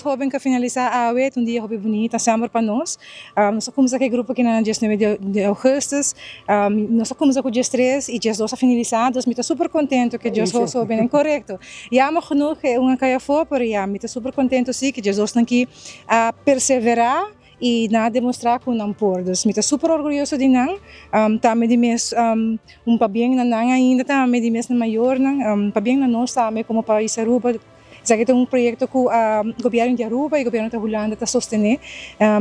12 hoben cu a finalisa awe, ta un dia hopi bunita semper pa nos. Nos a cuminsa cu e grupo aki na 19 di augustus, nos a cuminsa cu 13 y 12 a finalisa, dus mi ta super contento cu e 12 hobennan, corecto. Jammer genoeg e un a cay afo, pero ya, mi ta super contento si cu e 12 nan aki a persevera y nan a demostra cu nan por. Dus mi ta super orguyoso di nan, tambe di mes un pabien na nan ainda tambe, di mes nan mayornan, pabien na nos tambe como pais Aruba. Esaki ta un proyecto cu gobierno di Aruba y gobierno di Hulanda ta sostene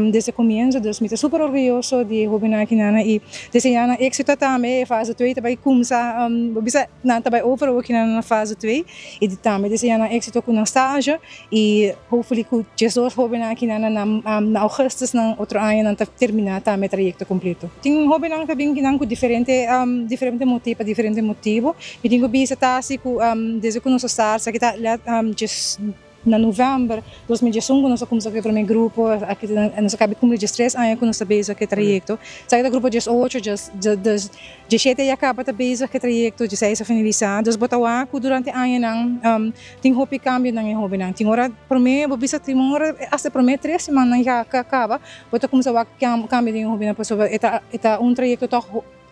desde comienzo. Dus mi ta super orguyoso di e hobennan aki nan y desea nan exito tambe. E fase twee ta bay cuminsa, bo bisa nan ta bay over awo nan na fase twee y tambe desea nan exito cu nan stage y hopefully cu 12 hobennan aki nan na augustus nan otro aña nan ta termina tambe e trayecto completo. Tin hobennan ta bin kinan cu diferente diferente motivo pa diferente motibo. Mi tin cu bisa ta asi cu desde cu nos a start esaki ta djes na november 2011 cu nos a cuminsa cu e prome grupo aki nos a caba di cumpli 13 aña cu nos ta bezig cu e trayecto. Esaki ta grupo 18 dus 17 ya caba ta bezig cu e trayecto, 16 a finalisa. Dus bo ta wak cu durante añanan tin hopi cambionan e hobennan. Tin ora prome bo bisa tin ora hasta e prome tres simannan ya caba bo ta cuminsa wak cambio den e hobennan pasobra e ta e ta un trayecto toch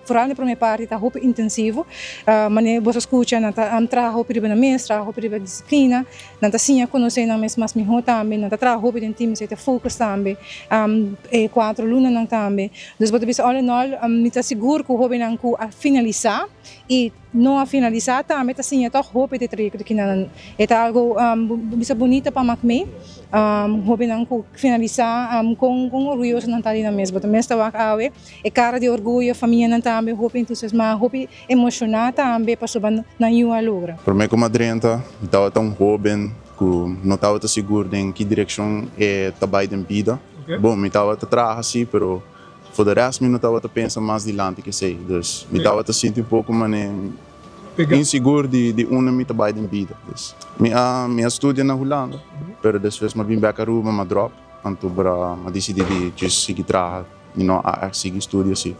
vooral den prome parti ta hopi intensivo. Manera bo ta scucha nan ta traha hopi riba nan mes, traha hopi riba disciplina, nan ta siña conoce nan mes mas miho tambe, nan ta traha hopi den team, esey ta focus tambe, e cuatro lunanan tambe. Dus bo ta bisa all in all mi ta sigur cu hobennan cu a finalisa y no a finalisa tambe ta siña toch hopi di trayecto di kinan. E ta algo bo bisa bunita pa mak mee, hobennan cu finalisa con orguyoso nan ta di nan mes. Bo ta mes ta wak awe e cara di orguyo, famianan tambe hopi entusiasma, hopi emociona tambe pasobra nan yu a logra. Prome cu mi a drenta, mi tabata un hoben cu no tabata sigur den ki direccion e ta bay den bida. Bon, mi tabata traha si, pero for de rest mi no tabata pensa mas dilanti cu esey. Dus mi tabata sinti un poco mane insigur di unda mi ta bay den bida. Dus mi a mi a studia na Hulanda, pero despues mi a bin bek Aruba, mi a drop, anto bra mi a dicidi di just sigui traha. Mi no a ègt sigui studia si.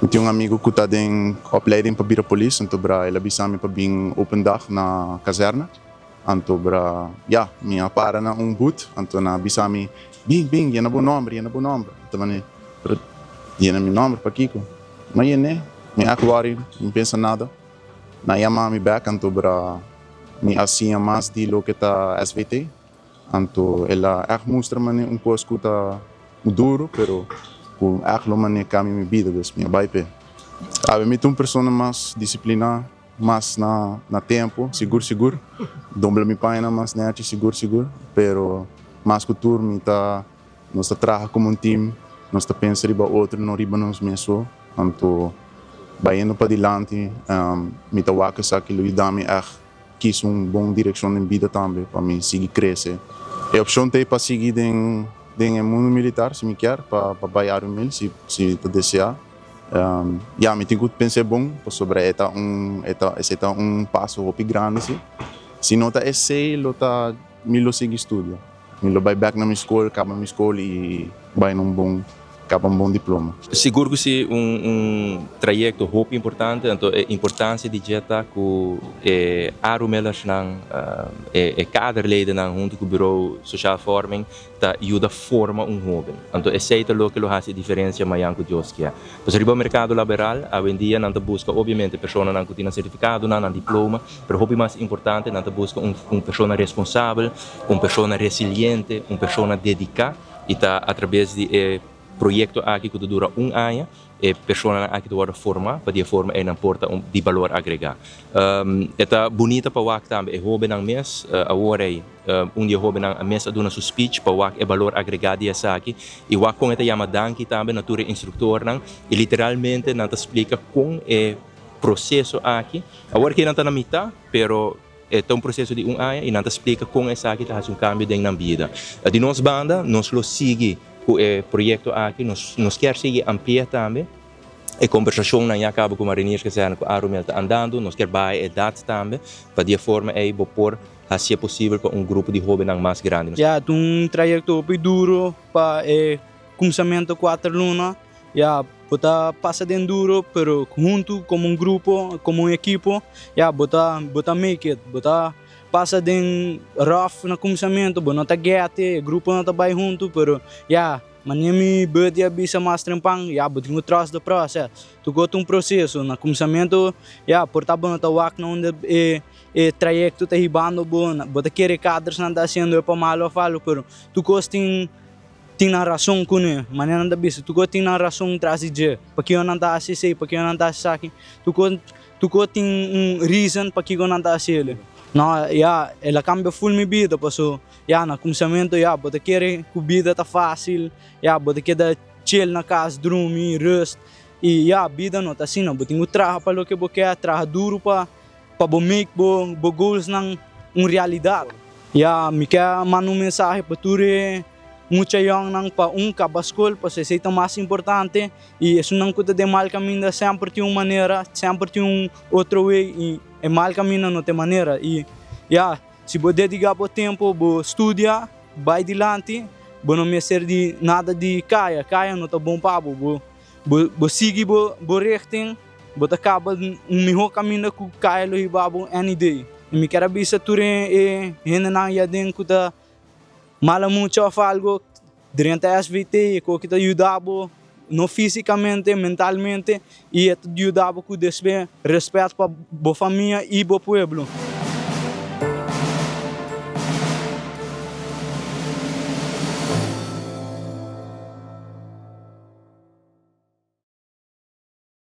Mi tin un amigu ku ta den opleiding pa bira polis, anto bra el a bisa mi pa bin open dag na kazèrne. Anto bra, ya, mi a para na un booth, anto nan a bisa mi, Bin, bin, yena bo nòmber, yena bo nòmber. Mi ta mane, Pero yena mi nòmber pakiko? Mi a yen'é, mi ègt wòri, mi pensa nada. Nan a yama mi bèk, anto bra mi a siña mas di loke ta SVT. Anto el a ègt mustra mane un kos ku ta duru, pero ku ègt lo mane kambia mi bida, dus mi a bai p'e. Awe mi ta un persona mas disipliná, mas na na tempu, sigur sigur. Dobla mi pañanan mas nèchi, sigur sigur. Pero mas ku tur mi ta, nos ta traha komo un tim, nos ta pensa riba otro, no riba nos mes so. Anto bayendo padilanti mi ta wak esaki lo yuda mi ègt. Kis un bon direkshon den bida tambe pa mi sigui krese. E opshon ta ei pa sigui den den e mundu militar si mi kier, pa pa bai Arumil si si ta deseá. Ya mi tin ku pens'é bon pasobra e ta un e ta esei ta un paso hopi grandi si. Si no ta esei lo ta mi lo sigui studia. Mi lo bai bek na mi skol, kaba mi skol i bai na un bon, kaba un bon diploma. Sigur ku si un un trayekto hopi importante, anto e importansia di dje ta ku e Arumelersnan, e e kaderledennan huntu ku Bureau Sociaal Vorming ta yuda forma un hoben. Anto esei ta loke lo hasi e diferensia mayan ku Dios kier. Pasobra riba merkado laboral awendia nan ta buska obviamente personanan ku tin nan sertifikadonan, nan diploma, pero hopi mas importante nan ta buska un un persona responsabel, un persona resiliente, un persona dediká i ta atrabes di e proyekto aki ku ta dura un aña e personanan aki ta wòrdu formá pa di e forma ei nan por ta un di balor agregá. E ta bunita pa wak tambe e hóbennan mes, awor ei un di e hóbennan a mes a duna su speech pa wak e balor agregá di esaki i wak kon e ta yama danki tambe na tur e instruktornan i literalmente nan ta splika kon e proseso aki awor ke nan ta na mitá pero E ta un proseso di un aña i nan ta splika kon esaki ta hasi un kambio den nan bida. Di nos banda nos lo sigui ku e proyekto aki, nos nos kier sigui amplia tambe. E kombersashonnan ya kaba ku Marinierskazerne ku Arumel ta andando, nos kier baha e edat tambe pa di e forma ei bo por hasié posibel pa un grupo di hóbennan mas grandi. Ya ta un trayekto hopi duro pa e kumsamentu kuater luna. Ya bo ta pasa den duro pero huntu komo un grupo, komo un ekipo ya bo ta bo ta make it, bo ta. pasa den rough na kuminsamentu, bo no ta get e, e grupo no ta bai huntu, pero ya, manera mi buddy a bisa mas trempan, ya, bo tin ku trust the process. Tur kos ta un proseso, na kuminsamentu, ya, por ta bo no ta wak na unda e e trayekto ta hibando bo, bo ta kere kadersnan ta hasiendo e pa malu of algu, pero tur kos tin tin nan rason kuné, manera nan ta bisa, tur kos tin nan rason tras di dje, pakiko nan ta hasi esei, pakiko nan ta hasi esaki, tur kos tur kos tin un reason pakiko nan ta hasi el. No, ya, el a kambia ful mi bida, paso, ya, na kuminsamentu, ya, bo ta kere ku bida ta fásil, ya, bo ta keda chill na kas, drumi, rust, i ya, bida no ta asina, bo tin ku traha pa loke bo ke, traha duru pa Pa bo make bo bo goalsnan un realidat. Ya, mi ke manda un mensahe pa tur e mucha yòngnan pa un kaba skol pasobra esei ta mas importante i esunnan ku ta den mal kaminda semper tin un manera, semper tin un otro way i e mal kaminda no ta e manera i ya, si bo dediká bo tempu bo studia bai dilanti bo no mester di nada di kaya, kaya no ta bon pa bo, bo bo sigui bo bo richting. Bo ta kaba un mihó kaminda ku kaya lo hiba bo any day. I mi ker a bisa tur e hendenan ei aden ku ta mala mucha òf algo, drenta SVT e koki ta yuda bo, no físikamente, mentalmente, i e ta yuda bo ku despues rèspèt pa bo famia i bo pueblo.